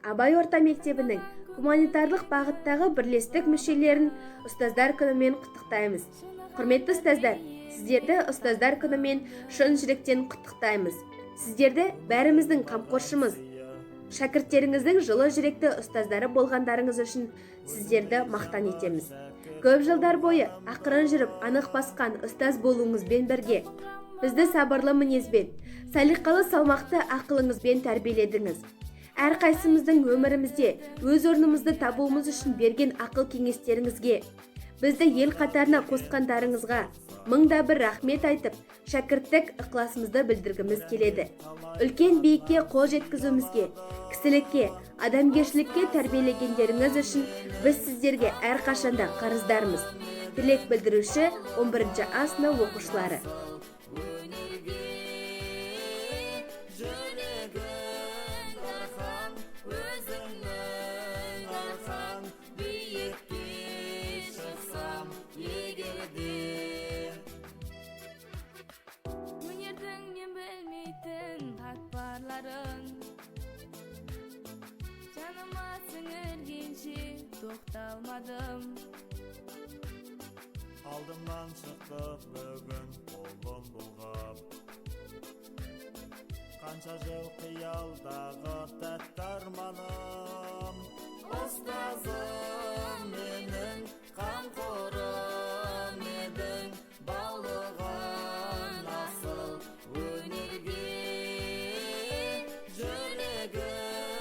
Абай орта мектебінің гуманитарлық бағыттағы бірлестік мүшелерін Ұстаздар күнімен құттықтаймыз. Құрметті ұстаздар, сіздерді Ұстаздар күнімен шын жүректен құттықтаймыз. Сіздерді бәріміздің қамқоршымыз, шәкірттеріңіздің жылы жүректі ұстаздары болғандарыңыз үшін сіздерді мақтан етеміз. Көп жылдар бойы ақырын жүріп, анық басқан ұстаз болуыңызбен бірге бізді сабырлы мінезбен, салиқалы, салмақты ақылыңызбен тәрбиеледіңіз. Әрқайсымыздың өмірімізде өз орнымызды табуымыз үшін берген ақыл кеңестеріңізге, бізді ел қатарына қосқандарыңызға мың да бір рахмет айтып, шәкірттік ықыласымызды білдіргіміз келеді. Үлкен биікке қол жеткізуімізге, кісілікке, адамгершілікке тәрбиелегендеріңіз үшін біз сіздерге әрқашанда қарыздармыз. Тілек білдіруші: 11 А сынып оқушылары. Өнерге жүрегің дархан, өзіңнің арқаң, биікке шықсам егерде. Өнердің мен білмейтін қатпарларын жаныма сіңіргенше тоқталмадым. Алдымнан шықты бүгін қолын бұлғап, қанша жыл қиялдағы тәтті арманым.